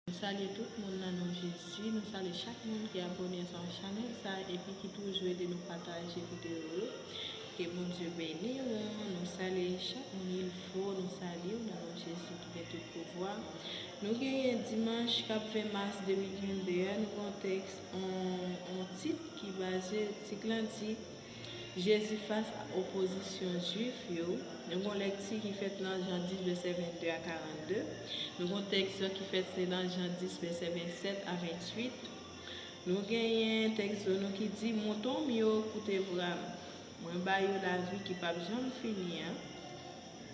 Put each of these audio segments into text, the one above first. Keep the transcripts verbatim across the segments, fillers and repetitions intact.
Nou salye tout moun nan non Jezi. Nou salye chak moun ki abòne ansanm chanèl sa epi ki toujou ede nou pataje videyo yo. Ke Bondye beni w. Nou salye chak moun il fo. Nou salye w nan non Jezi ki gen tout pouvwa. Nou genyen dimanch k ap ven mas de mil vennde a, nou gen yon tèks, yon, yon tit ki baze, tit lan di, Jezi fas a opozisyon Jwif yo. Nou gen yon lèkti ki fèt nan Jan dis, vèsè vennde a karannde. Nou gen yon tèks ki fèt se nan Jan dis, vèsè vennsèt a venntuit. Nou genyen tèks nou ki di, mouton m yo koute vwa m. Mwen ba yo lavi ki p ap janm fini an.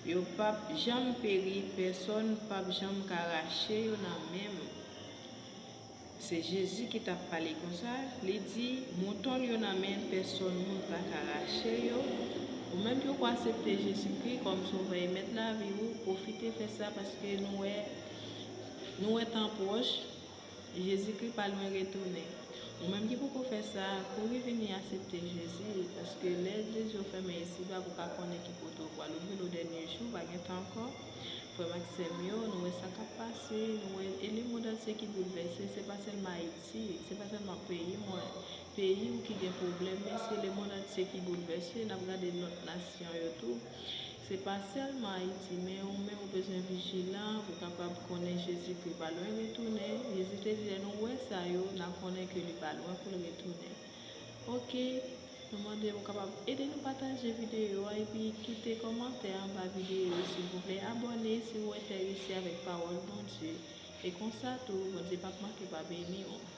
Yo p ap janm peri, pèsonn p ap janm ka rache yo nan men m. Se Jezi ki t ap pale konsa, li di, mouton l yo nan men l, pèsonn moun pa ka rache yo. Ou menm ki poko aksepte Jezikri kòm Sovè e Mèt lavi w, pwofite fè sa paske nou wè, nou wè tan pwòch, Jezikri pa lwen retounen. Ou menm ki poko fè sa, kouri vini aksepte Jezi, paske lè je w fèmen isiba, ou pa konnen ki kote w pral ouvri l o dènye jou, pa gen tan ankò. Frè m ak sè m yo, nou wè sa k ap pase, nou wè, e lemonn antye ki boulvèse, se pa sèlman Ayiti, se pa sèlman peyi mwen, peyi w ki gen pwoblèm, men se lemonn antye ki boulvèse, n ap gade lòt nasyon yo tou. Se pa sèlman Ayiti, men ou menm ou bezwen vijilan pou w kapab konnen Jezikri pa lwen retounen. Jezi te di, lè nou wè sa yo, n a konnen ke li pa lwen pou l retounen. Oke, nou mande w kapab ede nou pataje videyo a epi kite kòmantè anba videyo yo, silvouplè. Abòne si w enterese avèk pawòl Bondye. E konsa tou, Bondye p ap manke pa beni w.